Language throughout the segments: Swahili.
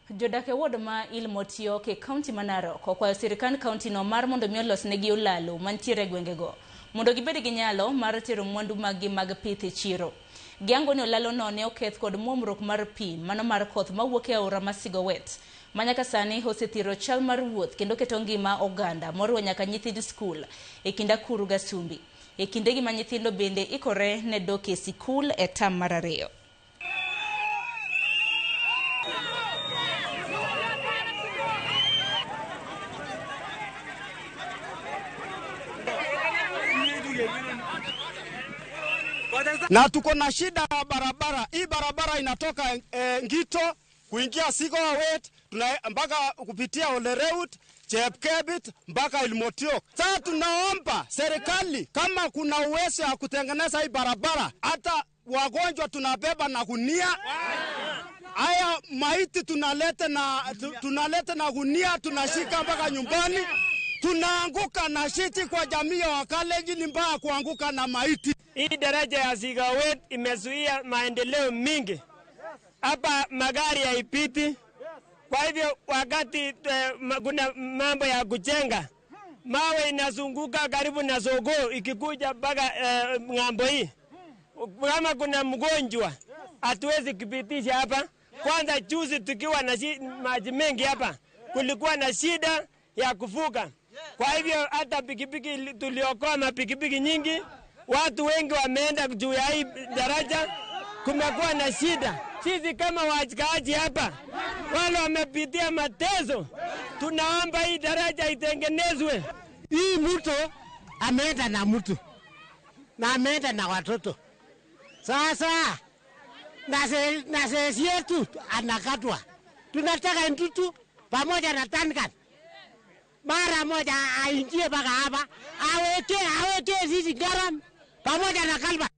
Jodak e ward ma Ilmotiok e kaunti ma Narok okwayo sirkand kaunti no mar mondo mi olosnegi olalo mantiere e gwengego mondo gibed gi nyalo mar tero mwandu maggi mag pith e chiro. Giango ni olalo no ne oketh kod muomruok mar pi mano mar koth mawuok e aora ma Sigowet ma nyaka sani osethiro chal mar wuoth kendo keto ngima oganda moriwo nyaka nyithind skul e kind Akuru gi Asumbi. E kindegi ma nyithindo bende ikore ne dok e sikul e tam mar ariyo. Na tuko na shida ya barabara. Hii barabara inatoka Ngito kuingia Sigowet mpaka kupitia Olereut, Chepkebit mpaka Ilmotiok. Sasa tunaomba serikali kama kuna uwezo ya kutengeneza hii barabara, hata wagonjwa tunabeba na gunia. Haya maiti tunaleta na gunia, tunashika mpaka nyumbani. Tunaanguka na shiti kwa jamii ya Wakalenjin, ni mbaya kuanguka na maiti. Hii daraja ya Sigowet imezuia maendeleo mingi. Hapa magari haipiti. Kwa hivyo wakati kuna mambo ya kujenga, mawe inazunguka karibu na soko ikikuja mpaka ng'ambo hii. Kama kuna mgonjwa hatuwezi kupitisha hapa. Kwanza juzi tukiwa na maji mengi hapa, kulikuwa na shida ya kuvuka. Kwa hivyo hata pikipiki tuliokoa mapikipiki nyingi, watu wengi wameenda juu ya hii daraja, kumekuwa na shida. Sisi kama wakaaji hapa wale wamepitia mateso, tunaomba hii daraja itengenezwe. Hii mto ameenda na mtu na ameenda na watoto. Sasa na sisi yetu anakatwa. Tunataka ntutu pamoja na tankan. Mara moja aingie mpaka hapa, aweke sisi garam pamoja na kalba.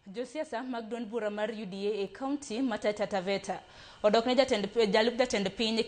Josiasa mag duond bura mar UDA e kaunti ma Taita Taveta odok ne jalup jatend piny.